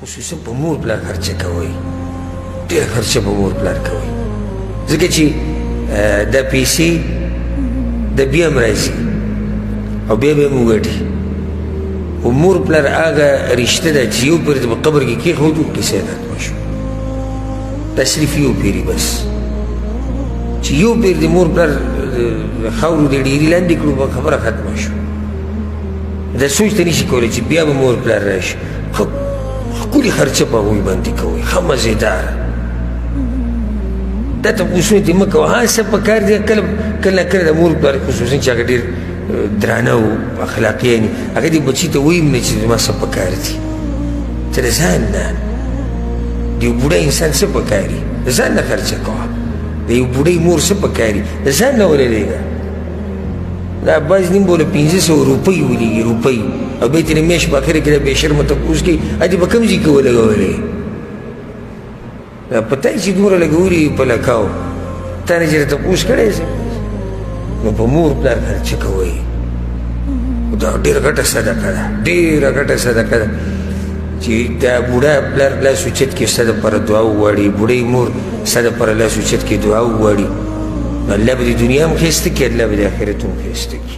خصوصا په مور پلار خرچه کوئ، ډېره خرچه په مور پلار کوئ، ځکه چې دا پیسې د بیا هم راځي او بیا به هم وګټي. خو مور پلار هغه رشته ده چې یو پېر په قبر کې کېښودو، قصه یې ختمه شوه. دا صرف یو پېري بس چې یو پېر د مور پلار خاورو د ډېري لاندې کړو، به خبره ختمه شوه. دا سوچ ته نشي کولی چې بیا به مور پلار راشي. ښه ښکلي خرچه په هغوی باندې کوئ، ښه مزېداره. دا تپوسونه دې مه کوه. ها څه په کار دی، کله کله کله د مور پلار خصوصا چې هغه ډېر درانه و اخلاقي، یعنې هغه دې بچي ته وایي نه چې زما څه په کار دي، ته د ځان نه د یو بوډا انسان څه په کار دي، د ځان نه خرچه کوه. د یو بوډۍ مور څه په کار دي، د ځان نه ولېږه. دا بعض نیم بوله 500 روپۍ ولېږي، روپۍ، او بیا ترې میاشت په اخره کې دا بې شرمه تپوس کوي، ا دې په کوم ځای کې ولګولې؟ دا په تا یې چې دومره لګولي په لکاو، تا نه چې تپوس کړی څه؟ نو په مور پلار خرچه کوئ، دا ډېره غټه صدقه ده، ډېره غټه صدقه ده چې دا بوډا پلار لاس اوچت کړي ستا دپاره دعا وغواړي، بوډۍ مور ستا دپاره لاس اوچت کړي دعا وغواړي، نو الله به د دنیا هم ښایسته کړي، الله به د آخرت هم ښایسته کړي.